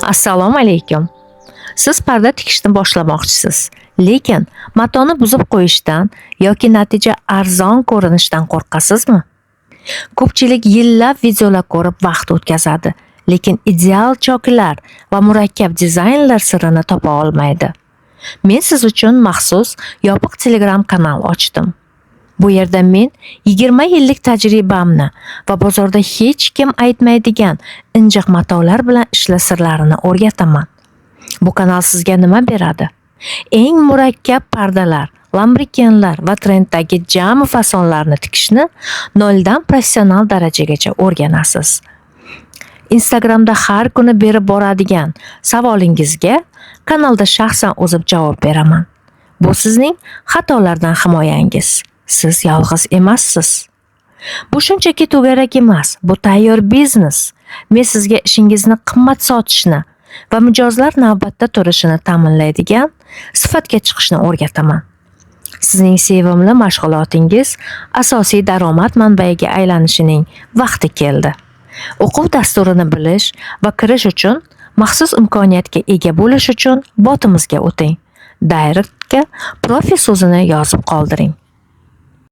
Assalomu alaykum. Siz parda tikishni boshlamoqchisiz, lekin matoni buzib qo'yishdan yoki natija arzon ko'rinishidan qo'rqasizmi? Ko'pchilik yillab videolar ko'rib vaqt o'tkazadi, lekin ideal choklar va murakkab dizaynlar sirini topa olmaydi. Men siz uchun maxsus yopiq Telegram kanal ochdim. Bu yerda men 20 yillik tajribamni va bozorda hech kim aytmaydigan injiq matolar bilan ishlash sirlarini o'rgataman. Bu kanal sizga nima beradi? Eng murakkab pardalar, lambrikenlar va trenddagi jami fasonlarni tikishni noldan professional darajagacha o'rganasiz. Instagramda har kuni berib boradigan savolingizga kanalda shaxsan o'zim javob beraman. Bu sizning xatolardan himoyangiz. Siz yolg'iz emassiz. Bu shunchaki to'garak emas, bu tayyor biznes. Men sizga ishingizni qimmat sotishni va mijozlar navbatda turishini ta'minlaydigan sifatga chiqishni o'rgataman. Sizning sevimli mashg'ulotingiz asosiy daromad manbaiga aylanishining vaqti keldi. O'quv dasturini bilish va kirish uchun maxsus imkoniyatga ega bo'lish uchun botimizga o'ting. Directga profi so'zini yozib qoldiring.